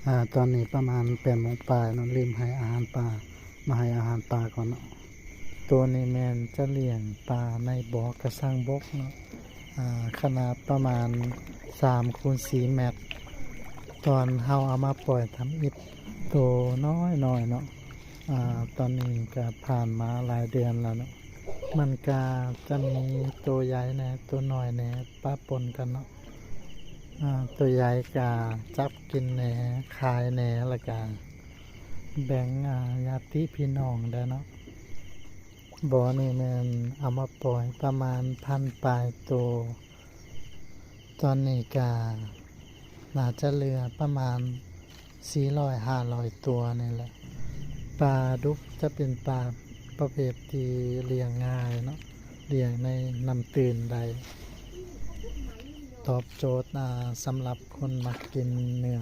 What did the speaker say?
ອາ ຕອນນີ້ປະມານແປດໂມງປາຍເນາະ ລືມໃຫ້ອາຫານປາ ມາໃຫ້ອາຫານປາກ່ອນເນາະ. ໂຕນີ້ແມ່ນຈະລ້ຽງປາໃນບໍ່ກະຊັງບົກເນາະ ອາ ຂະໜາດປະມານສາມຄູນສີ່ແມັດ. ຕອນເຮົາເອົາມາປ່ອຍທຳອິດ ໂຕນ້ອຍໆເນາະ ອາ ຕອນນີ້ກະຜ່ານມາຫຼາຍເດືອນແລ້ວເນາະ ມັນກະຈະມີໂຕໃຫຍ່ແດ່ ໂຕນ້ອຍແດ່ ປະປົນກັນເນາະ. ອາ ໂຕໃຫຍ່ກະຈັບກິນແດ່ ຂາຍແດ່ ແລ້ວກະແບ່ງ ອາ ຍາດຕິພີ່ນ້ອງແດ່ເນາະ. ບໍ່ນີ້ແມ່ນເອົາມາປ່ອຍປະມານພັນປາຍໂຕ. ຕອນນີ້ກະໜ້າຈະເຫຼືອປະມານສີ່ຮ້ອຍຫ້າຮ້ອຍຕົວນີ້ແຫຼະ. ປາດຸກຈະເປັນປາປະເພດທີ່ລ້ຽງງ່າຍເນາະ ລ້ຽງໃນນ້ຳຕື້ນໄດ້ ຕອບໂຈດ ອາ ສຳລັບຄົນມັກກິນເນື້ອ